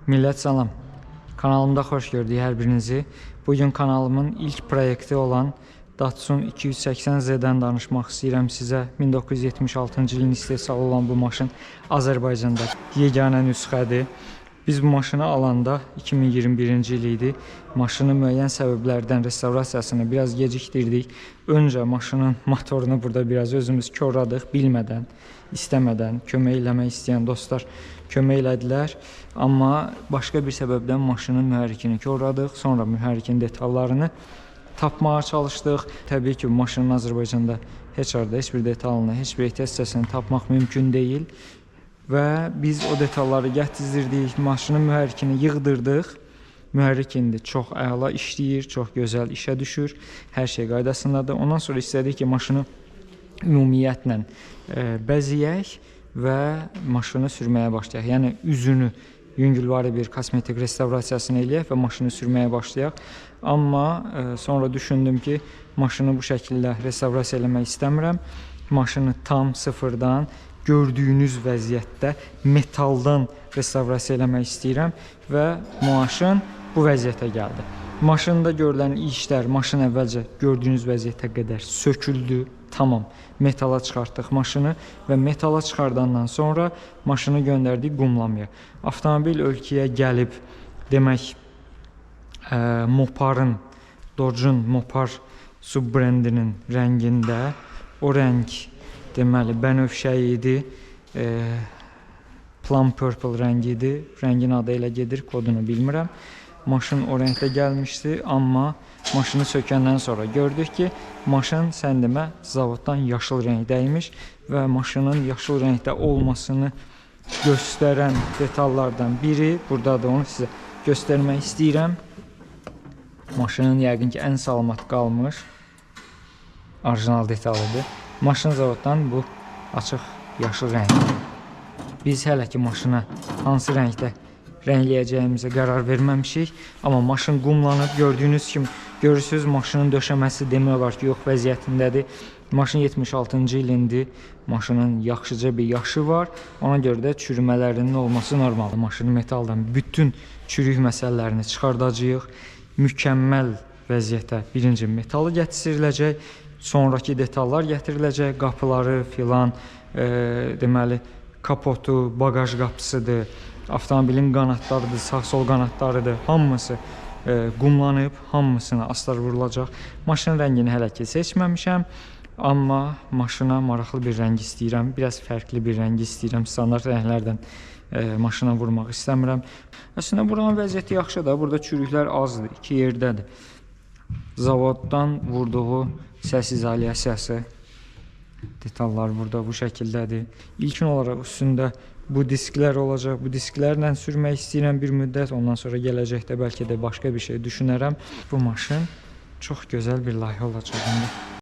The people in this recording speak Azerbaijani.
Millət salam. Kanalımda xoş gördük hər birinizi. Bugün kanalımın ilk proyekti olan Datsun 280Z-dən danışmaq istəyirəm sizə. 1976-cı ilin istehsalı olan bu maşın Azərbaycanda yeganə nüsxədir. Biz bu maşını alanda 2021-ci il idi. Maşını müəyyən səbəblərdən restavrasiyasını biraz gecikdirdik. Öncə maşının motorunu burada biraz özümüz korladıq, bilmədən, istəmədən kömək eləmək istəyən dostlar kömək elədilər. Amma başqa bir səbəbdən maşının mühərrikini korladıq. Sonra mühərrikin detallarını tapmağa çalışdıq. Təbii ki, bu maşının Azərbaycanda heç harda heç bir detalını, heç bir ehtiyac hissəsini tapmaq mümkün deyil. Və biz o detalları gətizdirdik, maşının mühərrikini yığdırdıq. Mühərrik indi çox əla işləyir, çox gözəl işə düşür. Hər şey qaydasındadır. Ondan sonra istədik ki, maşını ümumiyyətlə bəzəyək və maşını sürməyə başlayaq. Yəni üzünü yüngülvari bir kosmetik restavrasiyasını eləyək və maşını sürməyə başlayaq. Amma sonra düşündüm ki, maşını bu şəkildə restavrasiya eləmək istəmirəm. Maşını tam sıfırdan gördüyünüz vəziyyətdə metaldan restavrasiya eləmək istəyirəm və maşın bu vəziyyətə gəldi. Maşında görülən işlər, maşın əvvəlcə gördüyünüz vəziyyətə qədər söküldü. Tamam, metala çıxartdıq maşını və metala çıxardandan sonra maşını göndərdik qumlamaya. Avtomobil ölkəyə gəlib, demək, Moparın, Dodge-un Mopar subbrendinin rəngində, o rəng deməli bənövşəyi idi. Plum purple rəngi idi. Rəngin adı elə gedir, kodunu bilmirəm. Maşın o rəngdə gəlmişdi, amma maşını sökəndən sonra gördük ki, maşın sən demə zavoddan yaşıl rəngdə imiş və maşının yaşıl rəngdə olmasını göstərən detallardan biri burdadır. Onu sizə göstərmək istəyirəm. Maşının yəqin ki, ən salamat qalmış orijinal detalıdır. Maşın zavoddan bu açıq yaşıl rəngdə. Biz hələ ki maşına hansı rəngdə rəngləyəcəyimizə qərar verməmişik, amma maşın qumlanıb, gördüyünüz kimi görürsüz, maşının döşəməsi demək olar ki, yox vəziyyətindədir. Maşın 76-cı ilindir. Maşının yaxşıca bir yaşı var. Ona görə də çürümələrinin olması normaldır. Maşını metaldan bütün çürük məsələlərini çıxardacağıq. Mükəmməl vəziyyətə birinci metalı gətiriləcək, sonrakı detallar gətiriləcək, qapıları filan, deməli kapotu, baqaj qapısıdır, avtomobilin qanadlarıdır, sağ-sol qanadlarıdır, hamısı qumlanıb, hamısına astar vurulacaq. Maşının rəngini hələ ki seçməmişəm, amma maşına maraqlı bir rəng istəyirəm, biraz fərqli bir rəng istəyirəm, standart rənglərdən maşına vurmaq istəmirəm. Əslində buranın vəziyyəti yaxşıdır, burada çürüklər azdır, iki yerdədir. Zavoddan vurduğu səs izolyasiyası detallar burada bu şəkildədir. İlkin olaraq üstündə bu disklər olacaq. Bu disklərlə sürmək istəyirəm bir müddət. Ondan sonra gələcəkdə bəlkə də başqa bir şey düşünərəm. Bu maşın çox gözəl bir layihə olacaq indi.